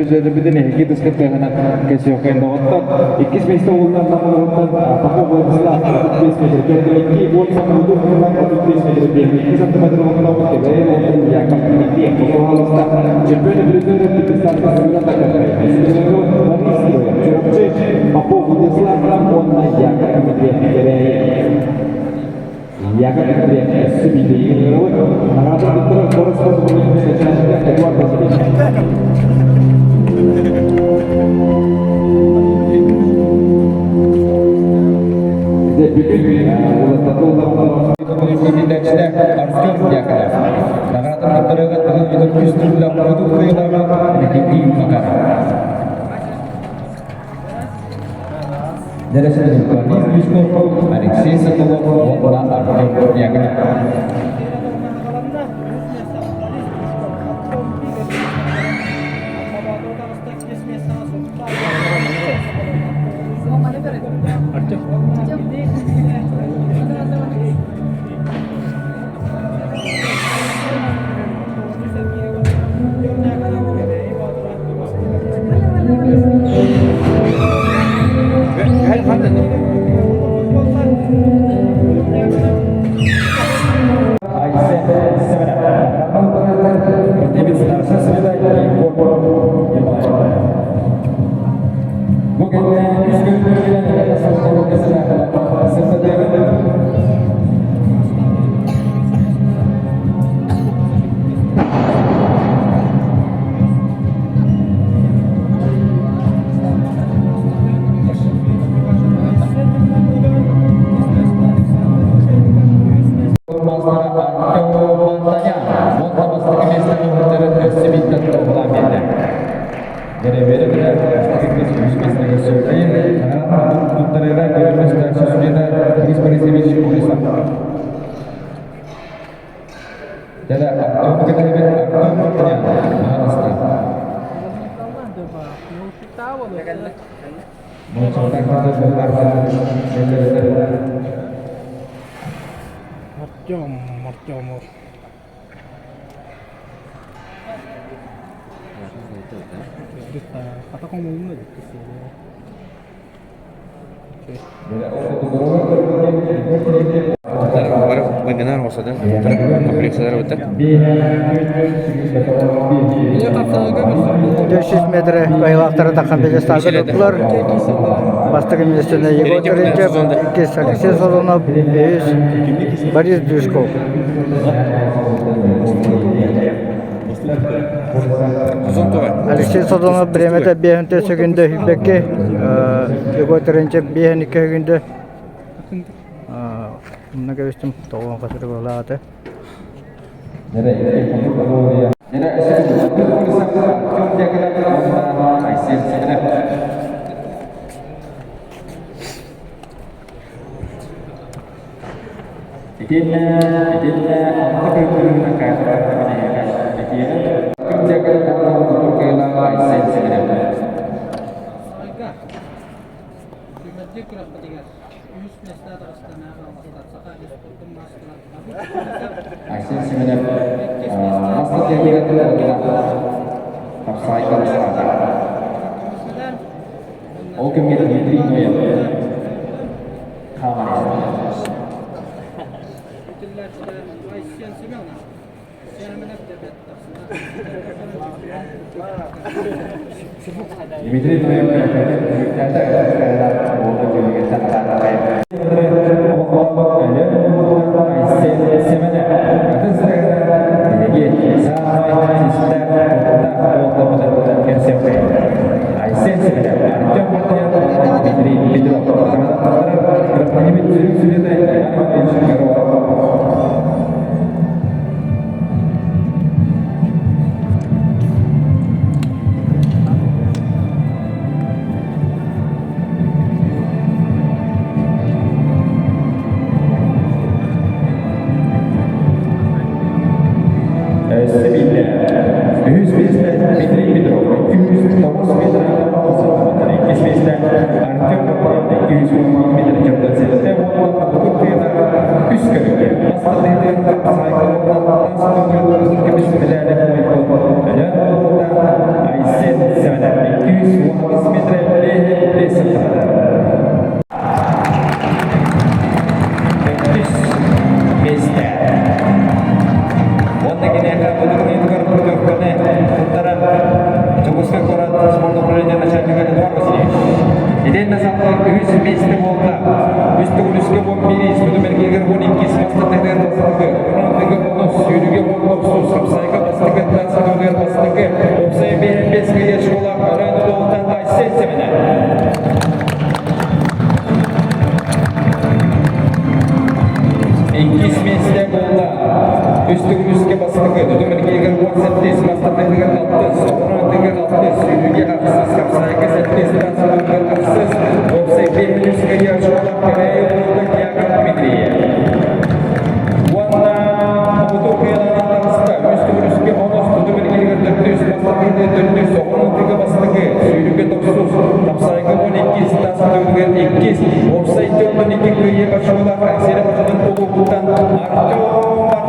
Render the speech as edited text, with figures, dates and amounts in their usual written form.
Призербитин эһиги тыска тыаһынан кэсиэххин доҕоттор. Иккис миэстэ уолунан Нам улууһуттан Попов Владислав 35 метр кэрдэрикки уот самолету уһунан 35 метр 52 сантиметр уһуннаах Кэбээйи улууһун Яков Дмитриев Павловста чемпион призеры Пятистатка Сыгыра Такаркай Борис Чурапчы Попов Владислав уонна Яков Дмитриев Кэбээйи. Яков Дмитриев өссө биирдэ ыҥырабыт. Наҕараада туттарар Борис начальника Эдуард Васильевич. Бүтүн Иитээччитэ Артем Дьяконов. Наҕарааданы туттарыыга тыһын үтүргүс түмүлэх кудук кыайыылааҕа Никитин Макаров. Дәресин Борис Лучков, Алексей Соколов уонна Артем Дьяконов. Бу кэннэ үс көрүҥүнэн Артем, Артемов. Хата хомулунна Вебинар оҥорсодун комплекциялар быттар. 400 метр кыайыылаахтары таххан пьедесталга туттулар. Бастакы миэстэни Егор Терентьев, иккис Алексей Солонов, үһүс Борис Дюшков. Алексей Содонов бириэмэтэ биэһинтэ секунда сүүрбэкки, Егор Терентьев биэһин икки секунда. Умна кэбистим, тоҕуон хасыры Итиэннэ итиэннэ алта көрдөрүүнэн кафедра эһиэхэ этиэҕим. Ким дьэкэ буолан кутур кыайыылааҕа Айсен Симонов. Айсен Симонов мас тардыһыыга хапсаҕайга бастаата. Ол кэмҥэ Дмитрий Ноев Дмитрий Ноев Айсен Семенов, Артем Мартьянов, Дмитрий Петров. Өссө Үһүс миэстэ Дмитрий Петров, 209 метр иккис миэстэ Артем Попов, 216 метр чордон уонна Хотугу тыына үс көрүҥҥэ. Мас тардыһыытыгар Айсен Айсен Семенов. Иккис, уопсай 42 кыайыы очколаах Алексей Бочонун улууһуттан Артем.